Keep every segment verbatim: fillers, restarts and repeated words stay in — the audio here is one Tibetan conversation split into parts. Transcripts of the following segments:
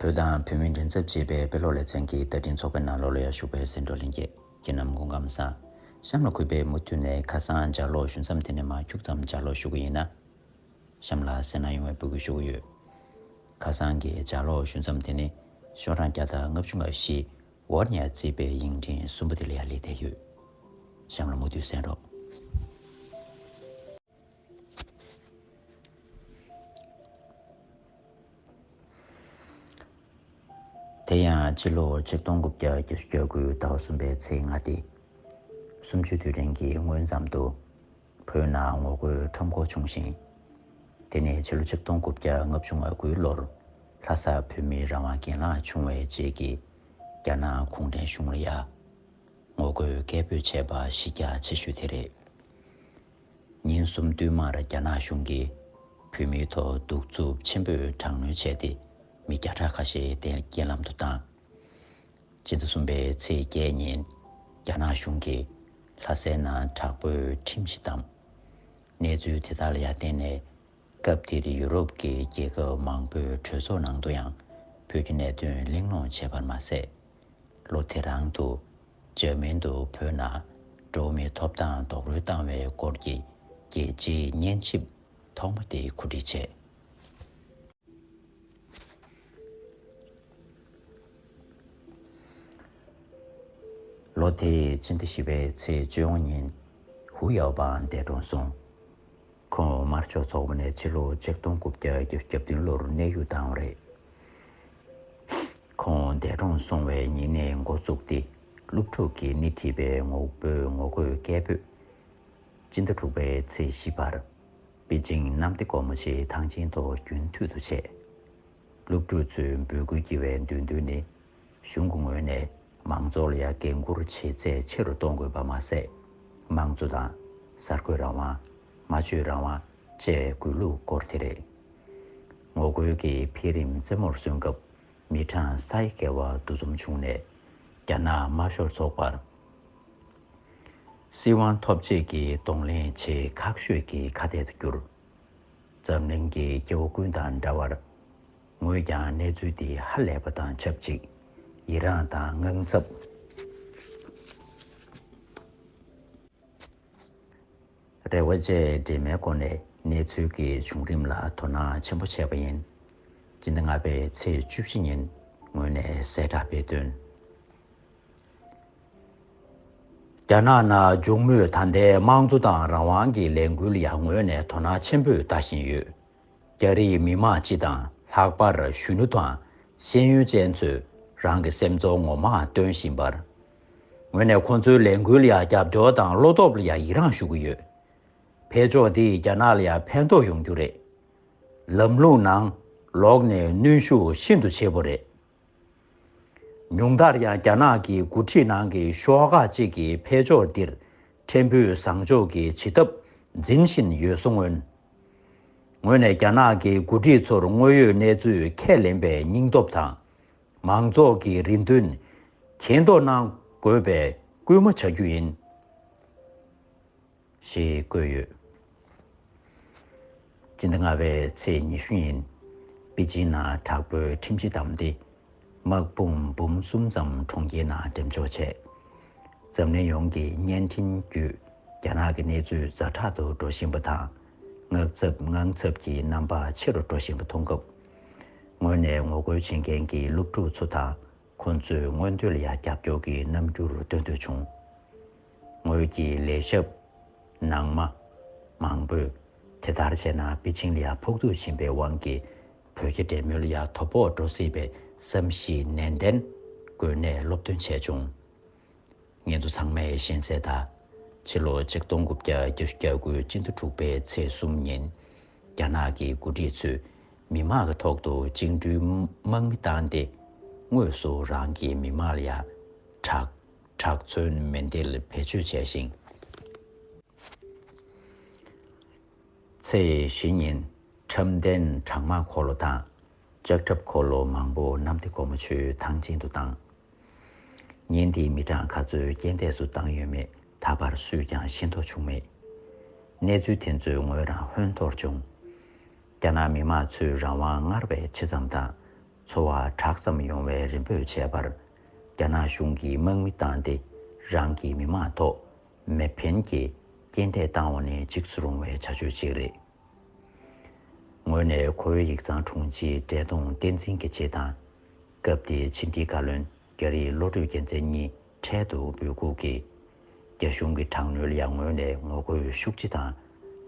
བོད་དང་བོད་མིའི་མགྲིན་ཚབ་ཅེས་པའི་དཔེ་ཀློག་ལེ་ཚན་གྱི་བརྡ་འཕྲིན་ཚོགས་པའི་ནང་ལོགས་ལ་ཡར་ཞུགས་པའི་གཟེངས་བསྟོད་ལྷན་རྒྱས། ཁྱེད་རྣམས་སྐུ་ཁམས་བཟང་། གཤམ་ལ་གུས་པས་མུ་མཐུད་ནས་ཁ་སང་ལྗགས་ཀློག་ཞུ་མཚམས་དེ་ནས་མར་ཁྱུག་ཙམ་ལྗགས་ཀློག་ཞུ་གི་ཡིན་ན། གཤམ་ལ་གསན་གནང་ཡོང་བའི་འབོད་སྐུལ་ཞུ་གི་ཡོད། ཁ་སང་གི་ལྗགས་ཀློག་ཞུ་མཚམས་དེ་ནི་ཤོག་གྲངས་བརྒྱ་དང་ལྔ་བཅུ་ང་བཞི། ཝར་ཉ་རྩིས་པའི་ཡིག་འཕྲིན་གསུམ་པ་དེ་ལ་ཡར་སླེབས་བསྡད་ཡོད། གཤམ་ལ་མུ་མཐུད་གསན་རོགས། དེ་ཡང་ཕྱི་ལོ་ཆིག་སྟོང་དགུ་བརྒྱ་བརྒྱད་ཅུ་གྱ་དགུ་ཟླ་བ་གསུམ་པའི་ཚེས་ལྔ་སྟེ། གསུམ་བཅུའི་དུས་དྲན་གྱི་སྔོན་ཙམ་དུ། བོད་ནང་ངོ་རྒོལ་ཁྲོམ་སྐོར་བྱུང་ཞིང་། དེ་ནས་ཕྱི་ལོ་ཆིག་སྟོང་དགུ་བརྒྱ་ལྔ་བཅུ་ང་དགུའི་ལོར་ལྷ་ས་བོད་མིའི་རང་དབང་གྱེན་ལངས་བྱུང་བའི་རྗེས་ཀྱི་རྒྱ་ནག་གུང་ཁྲན་གཞུང་ལ་ཡ། ངོ་རྒོལ་སྐད་འབོད་བྱས་པ་གཞི་རྒྱ་ཆེ་ཤོས་དེ་རེད། ཉིན་གསུམ་བསྟུད་མར་རྒྱ་ནག་གཞུང་གིས་བོད་མིའི་ཐོག་གདུག་རྩུབ་ཆེན་པོས་དྲག་གནོན་བྱས་ཏེ། མི་བརྒྱ་ཕྲག་ཁ་ཤས་དེ་རྐྱེན་ལམ་དུ་བཏང་། སྤྱི་ཟླ་གསུམ་པའི་ཚེས་བརྒྱད་ཉིན། རྒྱ་ནག་གཞུང་གིས་ལྷ་སའི་ནང་དྲག་པོའི་ཁྲིམས་གཞི་བསྡམས། གནས་ཚུལ་དེ་དག་ལ་ཡ་བརྟེན་ནས། སྐབས་དེར་ཡུ་རོབ་ཀྱི་རྒྱལ་ཁབ་མང་པོའི་གྲོས་ཚོགས་ནང་དུ་ཡང་བོད་ཀྱི་གནད་དོན་གླེང་སློང་བྱས་པར་མ་ཟད། ལོ་དེ་རང་དུ་འཇར་མན་དུ་བོད་ནང་འགྲོ་བ་མིའི་ཐོབ་ཐང་རྡོག་རོལ་བཏང་བའི་སྐོར་གྱི་རྒྱལ་སྤྱིའི་སྙན་ཞིབ་ཐོག་མ་དེ་གོ་སྒྲིག་བྱས། ལོ་དེའི་སྤྱི་ཟླ་བཞི་པའི་ཚེས་བཅོ་ལྔ་ཉིན་ཧུ་ཡའོ་པང་འདས་གྲོངས་སོང་། ཁོང་དམར་ཤོག་ཚོགས་པ་ནས་ཕྱི་ལོ་ཆིག་སྟོང་དགུ་བརྒྱ་བརྒྱད་ཅུ་གྱ་བདུན་ལོར་གནས་དབྱུང་བཏང་བ་རེད། ཁོང་འདས་གྲོངས་སོང་བའི་ཉིན་ནས་འགོ་བཙུགས་ཏེ་སློབ་ཕྲུག་གིས་སྣེ་ཁྲིད་པའི་ངོ་རྒོལ་ངོ་རྒོལ་སྐད་འབོད། སྤྱི་ཟླ་དྲུག་པའི་ཚེས་བཞི་བར་པེ་ཅིང་གནམ་བདེ་སྒོ་མོ་ཆེའི་ཐང་ཆེན་ཐོག་རྒྱུན་མཐུད་དུ་བྱས། སློབ་ཕྲུག་ཚོས་འབོད་སྐུལ་བགྱི་བའི་མདུན་དུ་ནི། གཞུང་གི་ངོས་ནས་མང་ཚོགས་ལ་ཡང་འགན་འཁུར་བྱེད་ཚད་ཆེ་རུ་གཏོང་དགོས་པ་མ་ཟད། དམངས་གཙོ་དང་གསར་འགོད་རང་དབང་། སྨྲ་བརྗོད་རང་དབང་བཅས་དགོས་ལུགས་སྐོར་དེ་རེད། ངོ་རྒོལ་གྱི་འཕེལ་རིམ་རྩེ་མོར་སོན་སྐབས། མི་གྲངས་ས་ཡི་བརྒལ་བ་འདུ་འཛོམས་བྱུང་ནས། རྒྱ་ནག་དམར་ཤོག་ཚོགས་པར་སྲིད་དབང་ཐོབ་ཆེད་ཀྱི་གདོང་ལེན་ཆེས་ཁག་ཤོས་ཀྱི་ཁ་གཏད་དུ་གྱུར། འཛམ་གླིང་གི་སྐྱེ་བོ་ཀུན་དང་འདྲ་བར། ངོས་ཀྱང་གནས་ཚུལ་འདི་ཧ་ལས་པ་དང་ཆབས་ཅིག་ཡི་རངས་དང་དངངས་འཚབ། རེ་བ་བཅས་འདྲེས་མའི་སྒོ་ནས་གནས་ཚུལ་གྱི་བྱུང་རིམ་ལ་དོ་སྣང་ཆེན་པོ་བྱས་པ་ཡིན། སྤྱི་ཟླ་ལྔ་པའི་ཚེས་བཅུ་བཞི་ཉིན་ངོས་ནས་གསལ་བསྒྲགས་སྤེལ་དོན། རྒྱ་ནག་ནང་འབྱུང་མུས་ད་ལྟའི་དམངས་གཙོ་དང་རང་དབང་གི་ལས་འགུལ་ལ་ཡང་ངོས་ནས་དོ་སྣང་ཆེན་པོས་ལྟ་བཞིན་ཡོད། རྒྱ་རིགས་མི་མང་སྤྱི་དང་ལྷག་པར་གཞོན་ནུ་དང་ཤེས་ཡོན་ཅན་ཚོས་རང་གི་སེམས་ཚོར་ངོ་མ་སྟོན་བཞིན་པར། ངོས་ནས་ཁོང་ཚོའི་ལས་འགུལ་ལ་ཡང་རྒྱབ་སྐྱོར་དང་བློ་སྟོབས་ལ་ཡང་ཡི་རངས་ཞུ་གི་ཡོད། འཕེལ་ཕྱོགས་འདིས་རྒྱ་ནག་ལ་ཡང་ཕན་ཐོགས་ཡོང་རྒྱུ་རེད། ལམ་ལུགས་ནང་ལོགས་ནས་གནོན་ཤུགས་ཤིན་ཏུ་ཆེ་པོ་རེད། ཉུང་མཐར་ཡང་རྒྱ་ནག་གི་འགོ་ཁྲིད་ནང་གི་ཤོག་ཁག་ཅིག་གིས་འཕེལ་ཕྱོགས་འདིར་ཕྲན་བུ་བཟང་ཕྱོགས་ཀྱི་བྱེད་ཐབས་འཛིན་བཞིན་ཡོད་གསུང་མངོན། ངོས་ནས་རྒྱ་ནག་གི་འགོ་ཁྲིད་ཚོར་དངོས་ཡོད་གནས་ཚུལ་ཁས་ལེན་པའི་སྙིང་སྟོབས་དང་། མང་ཚོགས་ཀྱི་རེ་འདུན་མཁྱེན་རྟོགས་གནང་དགོས་པའི་སྐུལ་མ་བྱ་རྒྱུ་ཡིན། ཞེས་བཀོད་ཡོད། སྤྱི་ཟླ་ལྔ་པའི་ཚེས་ཉི་ཤུ་ཉིན། པེ་ཅིང་ནང་དྲག་པོའི་ཁྲིམས་གཞི་བསྡམས་ཏེ། དམག་དཔུང་འབུམ་གསུམ་ཙམ་གྲོང་ཁྱེར་ནང་འགྲེམས་འཇོག་བྱས། འཛམ་གླིང་ཡོངས་ཀྱི་བརྙན་འཕྲིན་བརྒྱུད་རྒྱ་ནག་གི་གནས་ཚུལ་ཛ་དྲག་ཏུ་འགྲོ་བཞིན་པ་དང་། ངག་ཚབ་དངངས་འཚབ་ཀྱི་རྣམ་པ་ཆེ་རུ་འགྲོ་བཞིན་པ་མཐོང་སྐབས། ངོས་ནས་ངོ་རྒོལ་བྱེད་མཁན་གྱི་སློབ་ཕྲུག་ཚོ་དང་། ཁོ་ཚོའི་མངོན་འདོད་ལ་ཡང་རྒྱབ་སྐྱོར་གྱི་རྣམ་འགྱུར་སྟོན་འདོད་བྱུང་། ངོས་ཀྱི་ལས་ཞབས་ནང་མ་མང་པོས་དེ་ལྟར་བྱས་ན་པེ་ཅིང་ལ་ཡང་ཕོག་ཐུག་ཕྱིན་པའི་དབང་གིས་བོད་རྒྱ་འབྲེལ་མོལ་ལ་ཡང་དོ་ཕོག་འགྲོ་སྲིད་པའི་བསམ་གཞིག་ནན་ཏན་སྒོས་ནས་སློབ་སྟོན་བྱས་བྱུང་། ངེད་ཚོ་ཚང་མས་ཤེས་གསལ་ལྟར། ཕྱི་ལོ་ཆིག་སྟོང་དགུ་བརྒྱ་བརྒྱད་ཅུ་གྱ་དགུ་སྤྱི་ཟླ་དྲུག་པའི་ཚེས་གསུམ་ཉིན། རྒྱ་ནག་གི་འགོ་ཁྲིད་ཚོས་མི་དམངས་ཀྱི་ཐོག་ཏུ་བཅིངས་འགྲོལ་དམག་མི་བཏང་སྟེ། དངོས་སུ་རང་གི་མི་དམངས་ལ་ཡང་དྲག་དྲག་མཚོན་མེ་མདས་བེད་སྤྱོད་བྱས་ཤིང་། ཚེས་བཞི་ཉིན་ཁྲབ་ལྡན་དྲག་དམག་འཁོར་ལོ་དང་ལྕགས་ཁྲབ་འཁོར་ལོ་མང་པོ་གནམ་བདེ་སྒོ་མོ་ཆེའི་ཐང་ཆེན་དུ་བཏང་། ཉིན་དེའི་མི་གྲངས་ག་ཚོད་རྐྱེན་འདས་སུ་བཏང་ཡོད་མེད་ད་བར་སུས་ཀྱང་ཤེས་རྟོགས་བྱུང་མེད། གནས་ཚུལ་དེ་ཚོས་ངོས་རང་ཧོན་འཐོར་བྱུང་། རྒྱ་ནག་མི་དམངས་ཚོས་རང་དབང་སྔར་བས་ཇི་ཙམ་དང་ འཚོ་བ་དྲག་ཙམ་ཡོང་བའི་རེ་འབོད་བྱས་པར། རྒྱ་ནག་གཞུང་གིས་དམག་མི་བཏང་སྟེ། རང་གི་མི་མང་ཐོག་མེ་འཕེན་གྱིས་རྐྱེན་འདས་བཏང་བ་ནི་འཇིགས་སུ་རུང་བའི་བྱ་སྤྱོད་ཅིག་རེད། ངོས་ནས་ཁོ་བོའི་ཡིག་ཚང་དྲུང་ཆེ་བཀྲས་མཐོང་བསྟན་འཛིན་གྱི་ཆེད་དང་། སྐབས་དེའི་ཕྱི་འབྲེལ་བཀའ་བློན་རྒྱ་རིགས་བློ་གྲོས་རྒྱལ་མཚན་གཉིས་འཕྲལ་དུ་འབོད་འགུག་གིས། རྒྱ་གཞུང་གི་དྲག་གནོན་ལ་ཡང་ངོས་ནས་ངོ་རྒོལ་ཤུགས་ཆེ་དང་།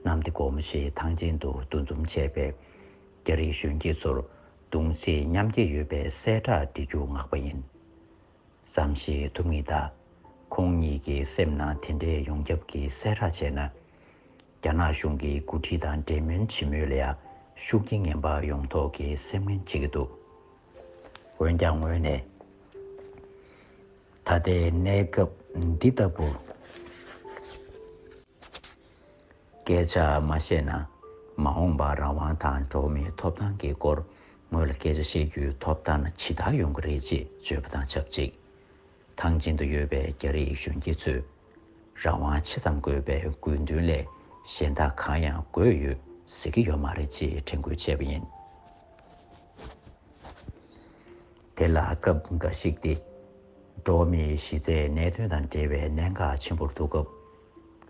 གནམ་བདེ་སྒོ་མོ་ཆེའི་ཐང་ཆེན་དུ་འདུ་འཛོམས་བྱས་པའི་རྒྱ་རིགས་གཞོན་སྐྱེས་ཚོར་གདུང་སེམས་མཉམ་སྐྱེད་ཡོད་པའི་གསལ་བསྒྲགས་འབྲི་རྒྱུ་མངགས་པ་ཡིན། བསམ་ཤེས་ཐུབ་ངེས་གདའ། ཁོང་ཉིད་ཀྱི་སེམས་ནང་དེ་འདྲའི་ཡོངས་ཁྱབ་ཀྱི་གསལ་བསྒྲགས་བྱས་ན། རྒྱ་ནག་གཞུང་གི་འགོ་ཁྲིད་དང་འབྲེལ་མོལ་བྱེད་མུས་ལ་ཡང་ཤུགས་རྐྱེན་ངན་པ་ཡོང་ཐོག་གི་སེམས་ངན་བྱེད་ཀྱི་འདུག་འོན་ཀྱང་ངོས་ནས། ད་ལྟའི་གནས་སྐབས་འདི་ལྟ་བུར། སྐད་ཆ་མ་བཤད་ན། མ་འོངས་པར་རང་དབང་དང་འགྲོ་བ་མིའི་ཐོབ་ཐང་གི་སྐོར་ངོས་ལ་སྐད་ཆ་བཤད་རྒྱུའི་ཐོབ་ཐང་ཇི་ལྟར་ཡོང་གི་རེད་ཅེས་བརྗོད་པ་དང་ཆབས་ཅིག་ཐང་ཆེན་དུ་ཡོད་པའི་རྒྱ་རིགས་གཞོན་སྐྱེས་ཚོས། རང་དབང་ཆེ་ཙམ་དགོས་པའི་དགོས་འདུན་ལས་གཞན་དག་གང་ཡང་དགོས་ཡོད་ཟེར་གྱི་ཡོད་མ་རེད་ཅེས་དྲན་སྐུལ་བྱས་པ་ཡིན། དེ་ལ་སྐབས་འགའ་ཞིག་སྟེ། འགྲོ་བ་མིའི་གཞི་རྩའི་གནད་དོན་དང་འབྲེལ་བའི་གནད་འགག་ཆེན་པོར་ཐུག་སྐབས།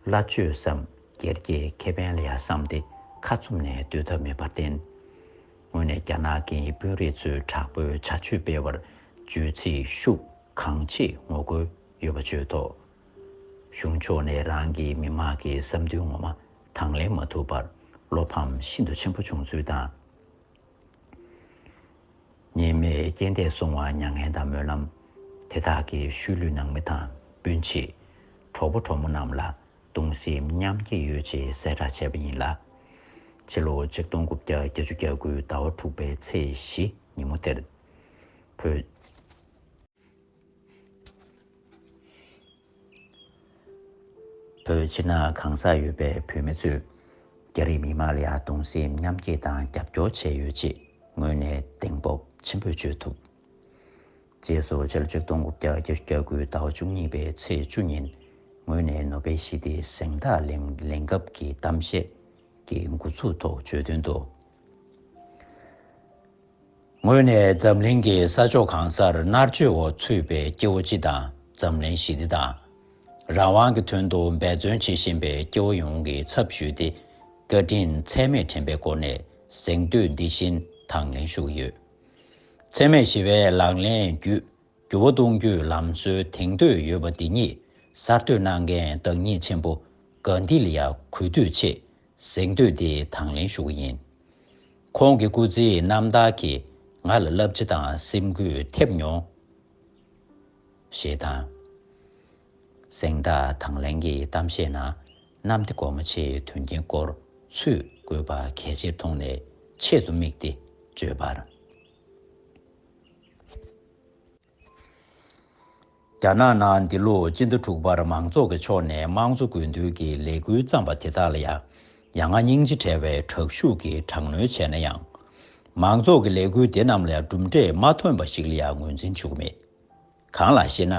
སླ་བཅོས་སམ་སྒེར་གྱི་ཁེ་ཕན་ལ་ཡ་བསམ་སྟེ་ཁ་བཙུམ་ནས་སྡོད་ཐབས་མེད་པར་བརྟེན། ངོས་ནས་རྒྱ་ནག་གི་དཔོན་རིགས་ཚོའི་དྲག་པོའི་བྱ་སྤྱོད་སྤེལ་བར་བརྗོད་ཚིག་ཤུགས་གང་ཆེ་ངོ་རྒོལ་ཡོད་པ་བརྗོད་ཐོག་གཞུང་ཕྱོགས་ནས་རང་གི་མི་དམངས་ཀྱི་བསམ་འདུན་ངོ་མ་དང་ལེན་མ་ཐུབ་པར་བློ་ཕམ་ཤིན་ཏུ་ཆེན་པོ་བྱུང་ཚུལ་དང་། ཉེས་མེད་རྐྱེན་འདས་སོང་བ་མྱ་ངན་དང་སྨོན་ལམ། དེ་དག་གི་ཤུལ་ལུས་ནང་མི་དང་སྤུན་མཆེད། གྲོགས་པོ་གྲོགས་མོ་རྣམས་ལ་གདུང་སེམས་མཉམ་སྐྱེད་ཡོད་ཅེས་གསལ་བསྒྲགས་བྱས་པ་ཡིན་ལ། ཕྱི་ལོ་ཆིག་སྟོང་དགུ་བརྒྱ་བརྒྱད་ཅུ་གྱ་དགུ་ཟླ་བ་དྲུག་པའི་ཚེས་བཞི་ཉིན་མོ་དེར། བོད། བོད་ཕྱི་ནང་གང་སར་ཡོད་པའི་བོད་མི་ཚོས་རྒྱ་རིགས་མི་མང་ལ་ཡང་གདུང་སེམས་མཉམ་སྐྱེད་དང་རྒྱབ་སྐྱོར་བྱས་ཡོད་ཅེས་ངོས་ནས་གདེང་སྤོབས་ཆེན་པོས་བརྗོད་ཐུབ། རྗེས་སུ་ཕྱི་ལོ་ཆིག་སྟོང་དགུ་བརྒྱ་བརྒྱད་ཅུ་གྱ་དགུ་ཟླ་བ་བཅུ་གཉིས་པའི་ཚེས་བཅུ་ཉིན་ངོས་ནས་ནོ་བེལ་ཞི་བདེའི་གཟེངས་རྟགས་ལེན་ལེན་སྐབས་ཀྱི་གཏམ་བཤད་ཀྱི་འགོ་ཚུགས་ཐོག་བརྗོད་དོན་དུ། ངོས་ནས་འཛམ་གླིང་གི་ས་ཕྱོགས་གང་སར་མནར་གཅོད་འོག་ཚུད་པའི་སྐྱེ་བོ་སྤྱི་དང་འཛམ་གླིང་ཞི་བདེ་དང་། རང་དབང་གི་དོན་དུ་འབད་བརྩོན་བྱེད་བཞིན་པའི་སྐྱེ་བོ་ཡོངས་ཀྱི་ཚབ་ཞུས་ཏེ། བཀའ་དྲིན་ཚད་མེད་དྲན་པའི་སྒོ་ནས་གཟེངས་བསྟོད་འདི་བཞིན་དང་ལེན་ཞུ་གི་ཡོད། འཚེ་མེད་ཞི་བའི་ལག་ལེན་བརྒྱུད་འགྱུར་བ་གཏོང་རྒྱུའི་ལམ་སྲོལ་དེང་དུས་ཡོད་པ་འདི་ཉིད་གསར་གཏོད་གནང་མཁན་བདག་ཉིད་ཆེན་པོ་གྷན་དྷི་ལ་ཡ་གུས་འདུད་ཆེད་གཟེངས་བསྟོད་འདི་དང་ལེན་ཞུ་གི་ཡིན། ཁོང་གི་སྐུ་ཚེའི་རྣམ་ཐར་གྱིས་ང་ལ་བསླབ་བྱ་དང་སེམས་འགུལ་ཐེབས་མྱོང་། ཞེས་དང་། གཟེངས་རྟགས་དང་ལེན་གྱི་གཏམ་བཤད་ནང་གནམ་བདེ་སྒོ་མོ་ཆེའི་དོན་རྐྱེན་སྐོར་ཚུད་དགོས་པ་གལ་ཆེར་མཐོང་ནས་ཆེད་དུ་དམིགས་ཏེ་བརྗོད་པར། རྒྱ་ནག་ནང་འདི་ལོ་སྤྱི་ཟླ་དྲུག་པར་མང་ཚོགས་ཀྱི་ཕྱོགས་ནས་དམངས་གཙོ་དགོས་འདུན་གྱི་ལས་འགུལ་བརྩམས་པ་དེ་དག་ལ་ཡང་ཡ་ང་སྙིང་རྗེ་བྲལ་བའི་དྲག་ཤུགས་ཀྱིས་དྲག་གནོན་བྱས་ན་ཡང་། མང་ཚོགས་ཀྱི་ལས་འགུལ་དེ་རྣམས་ལ་གྲུབ་འབྲས་མ་ཐོན་པ་ཞིག་ལ་ཡང་ངོས་འཛིན་བྱུང་མེད། གང་ལགས་ཤེ་ན།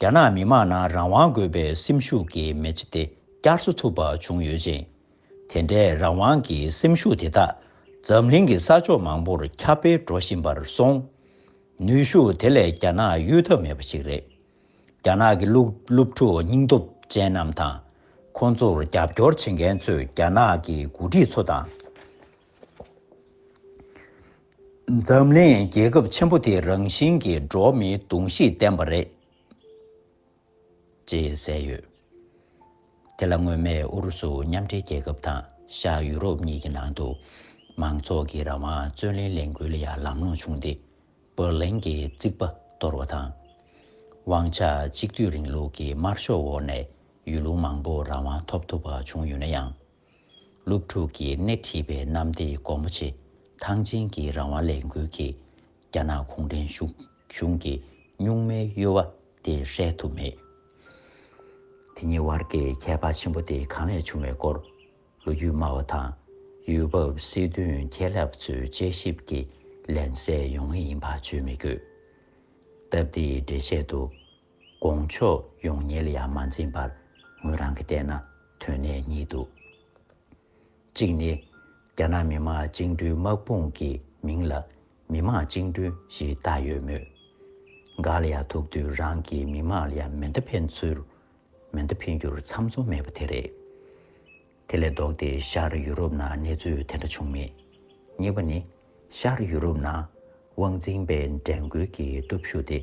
རྒྱ་ནག་མི་དམངས་ནང་རང་དབང་དགོས་པའི་སེམས་ཤུགས་ཀྱི་མེ་ལྕེ་དེ་བསྐྱར་གསོ་ཐུབ་པ་བྱུང་ཡོད་ཅིང་། དེ་འདྲའི་རང་དབང་གི་སེམས་ཤུགས་དེ་དག་འཛམ་གླིང་གི་ས་ཕྱོགས་མང་པོར་ཁྱབ་སྤེལ་འགྲོ་བཞིན་པར་སོང་། ནུས་ཤུགས་དེ་ལས་རྒྱ་ནག་གཡོལ་ཐབས་མེད་པ་ཞིག་རེད། རྒྱ་ནག་གི་སློབ་སློབ་ཕྲུག་སྙིང་སྟོབས་ཅན་རྣམས་དང་། ཁོང་ཚོར་རྒྱབ་སྐྱོར་བྱེད་མཁན་ཚོས་རྒྱ་ནག་གི་འགོ་ཁྲིད་ཚོ་དང་། འཛམ་གླིང་རྒྱལ་ཁབ་ཆེན་པོ་དེ་རང་བཞིན་གྱིས་འགྲོ་བ་མིའི་གདུང་ཤེས་བསྟན་པ་རེད། ཅེས་གསལ་ཡོད། དེ་ལ་སྔོན་མའི་ཨུ་རུ་སུ་མཉམ་འབྲེལ་རྒྱལ་ཁབ་དང་ཤར་ཡུ་རོབ་གཉིས་ཀྱི་ནང་དུ་མང་ཚོགས་ཀྱི་རང་དབང་རྩོད་ལེན་ལས་འགུལ་ལ་ཡང་ལམ་ལྷོང་བྱུང་སྟེ། པར་ལེན་གྱི་རྩིག་པ་གཏོར་བ་དང་། དབང་ཆ་གཅིག་སྡུད་རིང་ལུགས་ཀྱི་དམར་ཤོག་འོག་ནས་ཡུལ་ལུང་མང་པོར་རང་དབང་ཐོབ་ཐུབ་པ་བྱུང་ཡོད་ན་ཡང་། སློབ་ཕྲུག་གིས་སྣེ་ཁྲིད་པའི་གནམ་བདེ་སྒོ་མོ་ཆེ་ཐང་ཆེན་གྱི་རང་དབང་ལས་འགུལ་གྱིས་རྒྱ་ནག་གུང་ཁྲན་གཞུང་གཞུང་གི་སྨྱུག་མའི་གཡོ་བ་དེ་སེལ་ཐུབ་མེད། དེ་གཉིས་བར་གྱི་ཁྱད་པར་ཆེན་པོ་དེ་གང་ནས་བྱུང་བའི་སྐོར། ལོ་རྒྱུས་སྨྲ་བ་དང་ཡུལ་བབ་སྲིད་དོན་མཁས་ལབ་ཚོའི་དཔྱད་ཞིབ་ཀྱིས་ལན་གསལ་ཡོང་ངེས་ཡིན་པ་བརྗོད་མི་དགོས། སྟབས་བདེའི་འགྲེལ་བཤད་དུ། དགོངས་ཕྱོགས་ཡོང་ཉེས་ལ་ཡང་མ་འཛེམས་པར་ངོས་རང་གིས་བལྟས་ན་དོན་གནད་གཉིས་འདུག་གཅིག་ནི། རྒྱ་ནག་མི་དམངས་བཅིངས་འགྲོལ་དམག་དཔུང་གི་མིང་ལ་ མི་དམངས་བཅིངས་འགྲོལ་ཞེས་བཏགས་ཡོད་མོད། འགག་ལ་ཡ་ཐུག་དུས་རང་གིས་མི་དམངས་ལ་ཡ་མེ་མདའ་འཕེན་ཚུལ། མེ་མདའ་འཕེན་རྒྱུར་ཚམ་ཚོམ་མེད་པ་དེ་རེད། དེ་ལས་ལྡོག་སྟེ་ཤར་ཡུ་རོབ་ནང་གནས་ཚུལ་དེ་འདྲ་བྱུང་མེད། གཉིས་པ་ནི། ཤར་ཡུ་རོབ་ནང་དབང་འཛིན་པའི་འགྲན་རྒོལ་གྱི་སྟོབས་ཤུགས་དེ་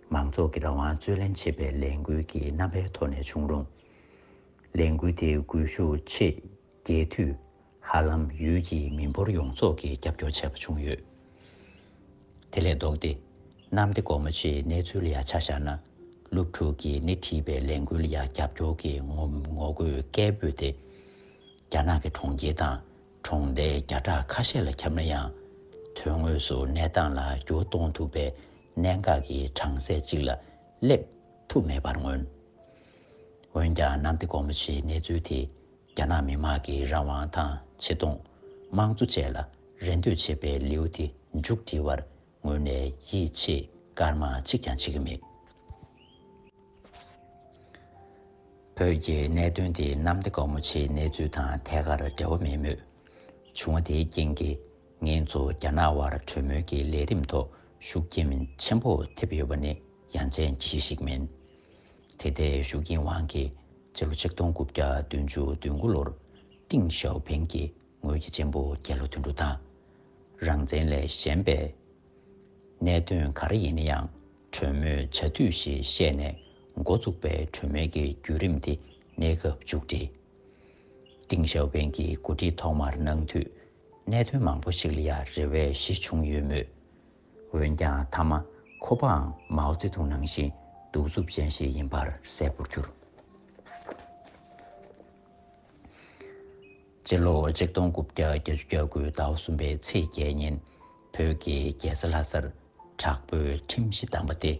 མང་ཚོགས་ཀྱི་རང་དབང་རྩོད་ལེན་བྱེད་པའི་ལས་འགུལ་གྱི་རྣམ་པའི་ཐོག་ནས་བྱུང་རུང་། ལས་འགུལ་དེའི་སྒུལ་ཤུགས་ཆེས་རྒྱས་མཐུས། ཧ་ལམ་ཡུལ་གྱི་མི་འབོར་ཡོངས་རྫོགས་ཀྱིས་རྒྱབ་སྐྱོར་བྱས་པ་བྱུང་ཡོད། དེ་ལས་ལྡོག་སྟེ། གནམ་བདེ་སྒོ་མོ་ཆེའི་གནས་ཚུལ་ལ་ཡང་ཆ་བཞག་ན། སློབ་ཕྲུག་གིས་སྣེ་ཁྲིད་པའི་ལས་འགུལ་ལ་ཡང་རྒྱབ་སྐྱོར་གྱི་ངོ་ངོ་རྒོལ་སྐད་འབོད་དེ། རྒྱ་ནག་གི་གྲོང་ཁྱེར་དང་གྲོང་རྡལ་བརྒྱ་ཕྲག་ཁ་ཤས་ལ་ཁྱབ་ན་ཡང་། དོན་དངོས་སུ་གནས་སྟངས་ལ་འགྱུར་བ་གཏོང་ཐུབ་པའི་གནད་འགག་གི་གྲངས་ཚད་ཅིག་ལ་སླེབས་ཐུབ་མེད་པར་མངོན། འོན་ཀྱང་གནམ་བདེ་སྒོ་མོ་ཆེའི་གནས་ཚུལ་དེས། རྒྱ་ནག་མི་དམངས་ཀྱི་རང་དབང་དང་ཆེ་མཐོང་། དམངས་གཙོ་བཅས་ལ་རེ་འདོད་བྱེད་པའི་ལེའུ་དེ་མཇུག་སྒྲིལ་བར་ངོས་ནས་ཡིད་ཆེས་སྐར་མ་གཅིག་ཀྱང་བྱེད་ཀྱི་མེད། བོད་ཀྱི་གནད་དོན་དེ་གནམ་བདེ་སྒོ་མོ་ཆེའི་གནས་ཚུལ་དང་ཐད་ཀར་འབྲེལ་བ་མེད་མོད། བྱུང་བ་དེའི་རྐྱེན་གྱིས་ངེད་ཚོ་རྒྱ་ནག་དབར་གྲོས་མོལ་གྱི་ལས་རིམ་ཐོག་ཤུགས་རྐྱེན་ཆེན་པོ་ཐེབས་ཡོད་པ་ནི་ཡ་མཚན་ཅི་ཞིག་མིན། དེ་ལྟའི་ཤུགས་རྐྱེན་དབང་གིས་ཕྱི་ལོ་ཆིག་སྟོང་དགུ་བརྒྱ་བདུན་ཅུ་དོན་དགུ་ལོར་ཏིང་ཞའོ་ཕིང་གིས་ངོས་ཀྱི་གཅེན་པོ་རྒྱལ་ལོ་དོན་གྲུབ་དང་། རང་བཙན་ལས་གཞན་པའི་གནད་དོན་ག་རེ་ཡིན་ན་ཡང་གྲོས་མོལ་བྱ་འཐུས་ཞེས་བཤད་ནས་འགོ་བཙུགས་པའི་གྲོས་མོལ་གྱི་བརྒྱུད་རིམ་དེ་གནས་སྐབས་མཇུག་བསྒྲིལ། ཏིང་ཞའོ་ཕིང་གིས་འགོ་ཁྲིད་ཐོག་མར་གནང་དུས། གནད་དོན་མང་པོ་ཞིག་ལ་ཡང་རེ་བའི་གཞི་བྱུང་ཡོད་མོད། འོན་ཀྱང་མཐའ་མ་ཁོ་པའང་མའོ་ཙེ་ཏུང་ནང་བཞིན་གདུག་རྩུབ་ཅན་ཞིག་ཡིན་པར་གསལ་པོར་གྱུར། སྤྱི་ལོ་ཆིག་སྟོང་དགུ་བརྒྱ་བརྒྱད་ཅུ་གྱ་དགུ་ཟླ་བ་གསུམ་པའི་ཚེས་བརྒྱད་ཉིན། བོད་ཀྱི་རྒྱལ་ས་ལྷ་སར་དྲག་པོའི་ཁྲིམས་གཞི་བསྡམས་པ་དེ།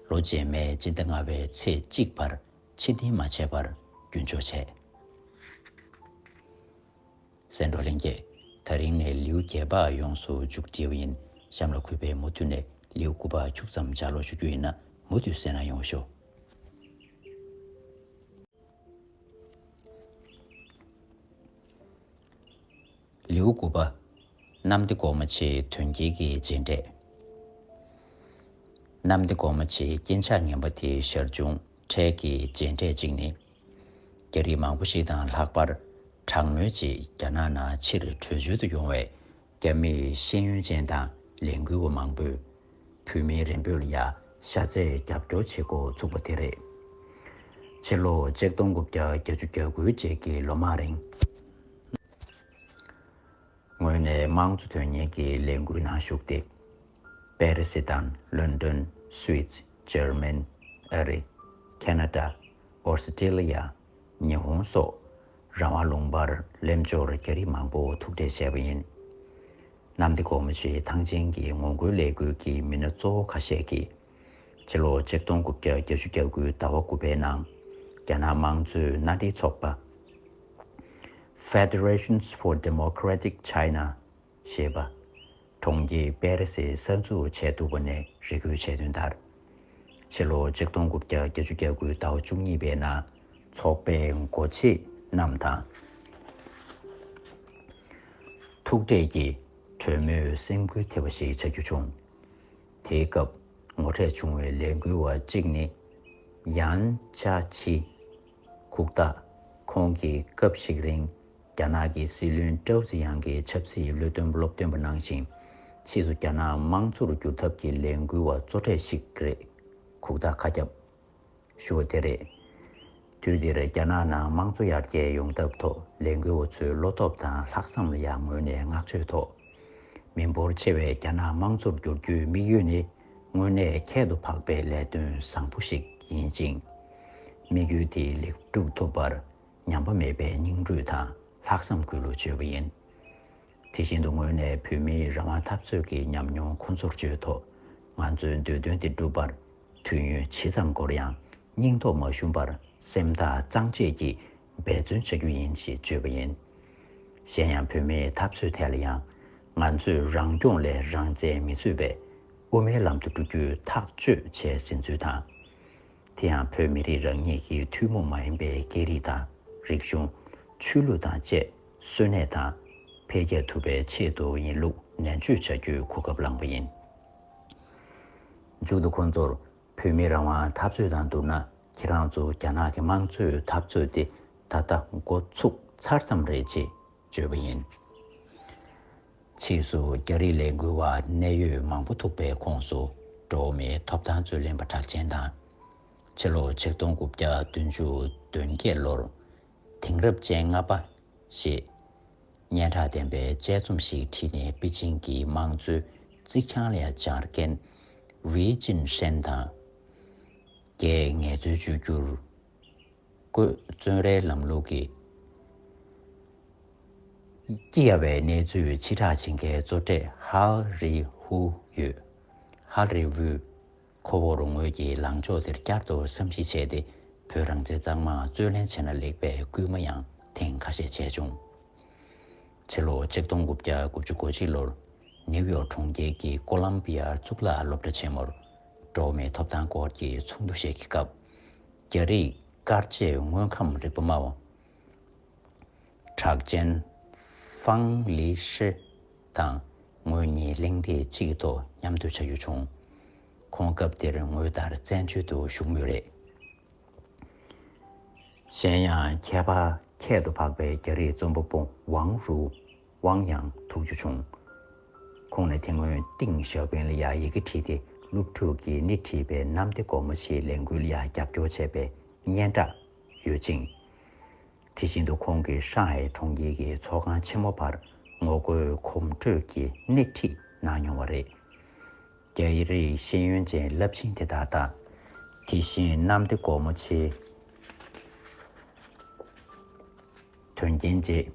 ལོ་རྗེས་མའི་སྤྱི་ཟླ་ལྔ་པའི་ཚེས་གཅིག་བར་ཕྱིར་འཐེན་མ་བྱས་པར་རྒྱུན་འཇོག་བྱས། གསན་གྲོགས་ལྷན་རྒྱས། ད་རིང་ནས་ལེའུ་བརྒྱད་པ་ཡོངས་སུ་མཇུག་སྒྲིལ་བ་ཡིན། གཤམ་ལ་གུས་པས་མུ་མཐུད་ནས་ལེའུ་དགུ་པ་ཁྱུག་ཙམ་ལྗགས་ཀློག་ཞུ་རྒྱུ་ཡིན་ན་མུ་མཐུད་གསན་གནང་ཡོང་ཤོག། ལེའུ་དགུ་པ། གནམ་བདེ་སྒོ་མོ་ཆེའི་དོན་རྐྱེན་གྱི་རྗེས་འབྲས། གནམ་བདེ་སྒོ་མོ་ཆེའི་རྐྱེན་ཆག་ངན་པ་དེའི་ཞར་བྱུང་འཕྲལ་གྱི་རྗེས་འབྲས་གཅིག་ནི། རྒྱ་རིགས་མང་པོ་ཞིག་དང་ལྷག་པར་དྲག་མོལ་ཅིག་རྒྱ་ནག་ནང་ཕྱིར་བྲོས་བྱོལ་དུ་ཡོང་བའི་རྒྱ་མིའི་ཤེས་ཡོན་ཅན་དང་ལས་འགུལ་བ་མང་པོས་བོད་མིའི་རེ་འབོད་ལ་ཡ་ཤ་ཚའི་རྒྱབ་སྐྱོར་བྱེད་འགོ་ཚུགས་པ་དེ་རེད། ཕྱི་ལོ་ཆིག་སྟོང་དགུ་བརྒྱ་བརྒྱད་ཅུ་གྱ་དགུའི་རྗེས་ཀྱི་ལོ་མང་རིང་། ངོས་ནས་དམངས་གཙོ་དོན་གཉེར་གྱི་ལས་འགུལ་ནང་ཞུགས་ཏེ། པེ་རི་སི་དང་ལོན་ཌོན། སུད་སི། འཇར་མན། ཨ་རི། ཁེ་ན་ཌ། ཨོ་སི་ཀྲི་ལི་ཡ། ཉི་ཧོང་སོགས་རང་དབང་ལུང་པར་སླེབས་འབྱོར་རྒྱ་རིགས་མང་པོ་ཐུག་འཕྲད་བྱས་པ་ཡིན། གནམ་བདེ་སྒོ་མོ་ཆེའི་ཐང་ཆེན་གྱི་ངོ་རྒོལ་ལས་འགུལ་གྱི་མི་སྣ་གཙོ་བོ་ཁ་ཤས་ཀྱིས། ཕྱི་ལོ་ཆིག་སྟོང་དགུ་བརྒྱ་བརྒྱད་ཅུ་གྱ་དགུའི་ཟླ་བ་དགུ་པའི་ནང་། རྒྱ་ནག་དམངས་གཙོའི་མནའ་འབྲེལ་ཚོགས་པ། Federations for Democratic China ཞེས་པ། གྲོང་ཁྱེར་པེ་རི་སིར་གསར་འཛུགས་བྱས་འདུག་པ་ནས་རེ་སྐུལ་བྱས་དོན་ལྟར། ཕྱི་ལོ་ཆིག་སྟོང་དགུ་བརྒྱ་བརྒྱད་ཅུ་གྱ་དགུའི་ཟླ་བ་བཅུ་གཉིས་པའི་ནང་ཚོགས་པའི་འགོ་བྱེད་རྣམས་དང་། ཐུག་འཕྲད་ཀྱིས་གྲོས་མོལ་སེམས་འགུལ་ཐེབས་པ་ཞིག་ཆགས་རྒྱུ་བྱུང་། དེའི་སྐབས་ངོ་འཕྲད་བྱུང་བའི་ལས་འགུལ་བ་གཅིག་ནི། ཡན་ཅཱ་ཆི། ཁུག་རྟ། ཁོང་གིས་སྐབས་ཤིག་རིང་རྒྱ་ནག་གི་སྲིད་བློན་ཀྲའོ་ཙེ་ཡང་གི་ཆབ་སྲིད་བློ་འདོན་སློབ་སྟོན་པ་གནང་ཞིང་། ཕྱིས་སུ་རྒྱ་ནག་དམངས་གཙོར་བསྒྱུར་ཐབས་ཀྱི་ལས་འགུལ་བ་གཙོ་གྲས་ཤིག་རེད། ཁུག་རྟ་མཁའ་ཁྱབ། ཞུ་བ་དེ་རེད། དུས་དེར་རྒྱ་ནག་ནང་དམངས་གཙོ་ཡར་རྒྱས་ཡོང་ཐབས་ཐོག་ལས་འགུལ་བ་ཚོའི་བློ་སྟོབས་དང་ལྷག་བསམ་ལ་ཡང་ངོས་ནས་བསྔགས་བརྗོད་ཐོག་མི་འབོར་ཆེ་བའི་རྒྱ་ནག་དམངས་གཙོར་བསྒྱུར་རྒྱུའི་དམིགས་ཡུལ་ནི་དངོས་གནས་ཁྱད་དུ་འཕགས་པའི་ལས་དོན་བཟང་པོ་ཞིག་ཡིན་ཅིང་། དམིགས་ཡུལ་དེ་ལེགས་གྲུབ་ཐུབ་པར་ཉམས་པ་མེད་པའི་སྙིང་རུས་དང་ལྷག་བསམ་དགོས་ལུགས་བརྗོད་པ་ཡིན། དེ་བཞིན་དུ་ངོས་ནས་བོད་མིའི་རང་དབང་འཐབ་རྩོད་ཀྱི་ཉམས་མྱོང་ཁོ་ཚོར་བརྗོད་ཐོག་ང་ཚོའི་འདོད་དོན་དེ་འགྲུབ་པར་དུས་ཡུན་ཇི་ཙམ་འགོར་ཡང་སྙིང་སྟོབས་མ་ཞུམ་པར་སེམས་ཐག་གཙང་བཅད་ཀྱིས་འབད་བརྩོན་བྱ་རྒྱུ་ཡིན་ཞེས་བརྗོད་པ་ཡིན། གཞན་ཡང་བོད་མིའི་འཐབ་རྩོད་ཐད་ལ་ཡང་ང་ཚོས་རང་སྐྱོང་ལས་རང་བཙན་མི་རྩོད་པའི་དབུ་མའི་ལམ་དུ་འགྲོ་རྒྱུའི་ཐག་གཅོད་བྱས་ཟིན་ཚུལ་དང་། དེ་ཡང་བོད་མི་རིགས་རང་ཉིད་ཀྱི་ཐུན་མོང་མ་ཡིན་པའི་སྐད་རིགས་དང་རིག་གཞུང་། ཆོས་ལུགས་དང་བཅས་གསོན་གནས་དང་འཕེལ་རྒྱས་ཐུབ་པའི་ཆེད་དུ་ཡིན་ལུགས་ ནན་བརྗོད་བྱ་རྒྱུའི་གོ་སྐབས་བླངས་པ་ཡིན། མཇུག་ཏུ་ཁོང་ཚོར། བོད་མིའི་རང་དབང་འཐབ་རྩོད་དང་བསྡུར་ན། ཁྱེད་རང་ཚོ་རྒྱ་ནག་གི་དམངས་གཙོའི་འཐབ་རྩོད་དེ་ད་ལྟ་འགོ་ཚུགས་ཚར་ཙམ་རེད་ཅེས་བརྗོད་པ་ཡིན། ཕྱིས་སུ་རྒྱ་རིགས་ལས་འགུལ་བ་གནད་ཡོད་མང་པོ་ཐུག་པའི་ཁོངས་སུ། འགྲོ་བ་མིའི་ཐོབ་ཐང་རྩོད་ལེན་པ་གྲགས་ཅན་དང་། ཕྱི་ལོ་ཆིག་སྟོང་དགུ་བརྒྱ་བདུན་ཅུ་དོན་བརྒྱད་ལོར། དེང་རབས་ཅན་ལྔ་པ་ཞེས་སྙན་གྲགས་ལྡན་པའི་དཔྱད་རྩོམ་ཞིག་བྲིས་ནས། པེ་ཅིང་གི་དམངས་གཙོའི་རྩིག་གྱང་ལ་སྦྱར་མཁན་ཝེ་ཅིན་ཧྲན་དང་། རྒྱའི་ངལ་རྩོལ་བཅོས་བསྒྱུར་བཀོད་བཙོན་རའི་ལམ་ལུགས་ཀྱི་སྐྱི་གཡའ་བའི་གནས་ཚུལ་ཕྱིར་བསྒྲགས་བྱེད་མཁན་གཙོ་གྲས་ཧལ་རི་ཧུ་ཡོད། ཧལ་རི་ཧུས། ཁོ་བོར་ངོས་ཀྱིས་ལངས་ཕྱོགས་དེར་བསྐྱར་དུ་བསམ་གཞིག་བྱས་ཏེ། བོད་རང་བཙན་གཙང་མ་རྩོད་ལེན་བྱས་ན་ལེགས་པའི་སྐུལ་མ་ཡང་ཐེངས་ཁ་ཤས་བྱས་བྱུང་། ཕྱི་ལོ་ཆིག་སྟོང་དགུ་བརྒྱ་དགུ་བཅུ་གོ་གཅིག་ལོར། ནིའུ་ཡོག་གྲོང་ཁྱེར་གྱི་ཀོ་ལམ་བི་ཡ་གཙུག་ལག་སློབ་གྲྭ་ཆེན་མོར། འགྲོ་བ་མིའི་ཐོབ་ཐང་སྐོར་གྱི་ཚོགས་འདུ་ཞིག་གི་སྐབས། རྒྱ་རིགས་དཀར་མཆེད་དངོས་ཁམས་རིག་པ་སྨྲ་བ། གྲགས་ཅན་ཧྥང་ལི་ཧྲི་དང་ངོས་གཉིས་གླེང་སྟེགས་གཅིག་གི་ཐོག་མཉམ་སྡོད་བྱ་རྒྱུ་བྱུང་། ཁོང་སྐབས་དེར་ངོས་ལྟར་བཙན་བྱོལ་དུ་བཞུགས་མུས་རེད། གཞན་ཡང་ཁྱད་པར་ཁྱད་དུ་འཕགས་པའི་རྒྱ་རིགས་རྩོམ་པ་པོ་ཝང་རུའུ་ཝང་ཡང་ཐུག་རྒྱུ་བྱུང་། ཁོང་ནས་དེ་སྔོན་ཏིང་ཞའོ་ཕིང་ལ་ཡང་ཡི་གེ་བྲིས་ཏེ། སློབ་ཕྲུག་གིས་སྣེ་ཁྲིད་པའི་གནམ་བདེ་སྒོ་མོ་ཆེའི་ལས་འགུལ་ལ་ཡང་རྒྱབ་སྐྱོར་བྱས་པའི་སྙན་གྲགས་ཡོད་ཅིང་། དེ་བཞིན་དུ་ཁོང་གིས་ཧྲང་ཧའེ་གྲོང་ཁྱེར་གྱི་ཚོགས་ཁང་ཆེན་མོ་བར་ངོ་རྒོལ་གོམ་བགྲོད་ཀྱི་སྣེ་ཁྲིད་གནང་མྱོང་བ་རེད། རྒྱ་རིགས་ཤེས་ཡོན་ཅན་རླབས་ཆེན་དེ་དག་དང་། དེ་བཞིན་གནམ་བདེ་སྒོ་མོ་ཆེའི་དོན་རྐྱེན་རྗེས།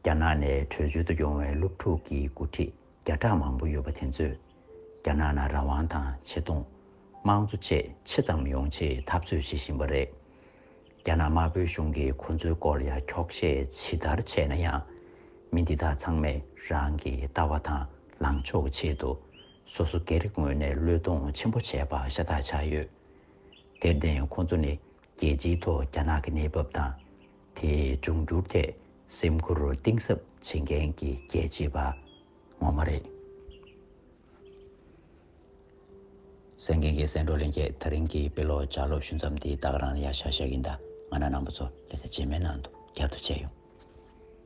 རྒྱ་ནག་ནས་བྲོས་བྱོལ་དུ་ཡོང་བའི་སློབ་ཕྲུག་གི་འགོ་ཁྲིད་བརྒྱ་ཕྲག་མང་པོ་ཡོད་པ་དེ་ཚོས། རྒྱ་ནག་ནང་རང་དབང་དང་ཆེ་མཐོང་། དམངས་གཙོ་བཅས་ཆེ་ཙམ་ཡོང་ཆེད་འཐབ་རྩོད་བྱེད་བཞིན་པ་རེད། རྒྱ་ནག་དམར་པོའི་གཞུང་གིས་ཁོ་ཚོའི་སྐོར་ལ་ཡང་འཁྱོག་བཤད་ཇི་ལྟར་བྱས་ན་ཡང་། མི་འདི་དག་ཚང་མས་རང་གི་ལྟ་བ་དང་ལངས་ཕྱོགས་ཆེད་དུ། སོ་སོ་སྒེར་གྱི་ངོས་ནས་བློས་གཏོང་ཆེན་པོ་བྱས་པ་ཤ་སྟག་ཆགས་ཡོད། དེར་བརྟེན་ཁོ་ཚོ་ནི་རྒྱལ་སྤྱིའི་ཐོག་རྒྱ་ནག་གི་གནས་བབ་དང་། དེའི་འབྱུང་འགྱུར་ཐད་སེམས་ཁུར་གཏིང་ཟབ་བྱེད་མཁན་གྱི་རྒྱལ་གཅེས་པ་ངོ་མ་རེད། གསན་མཁན་གྱི་གསན་གྲོགས་ལྷན་རྒྱས། དེ་རིང་གི་དཔེ་ཀློག་ལྗགས་ཀློག་ཞུ་མཚམས་འདི་ད་ག་རང་ལ་ཡ་ཤག་ཤག་ཡིན། ད་ང་རང་རྣམ་པ་ཚོ་ལེ་ཚན་རྗེས་མའི་ནང་དུ་བསྐྱར་དུ་མཇལ་ཡོང་།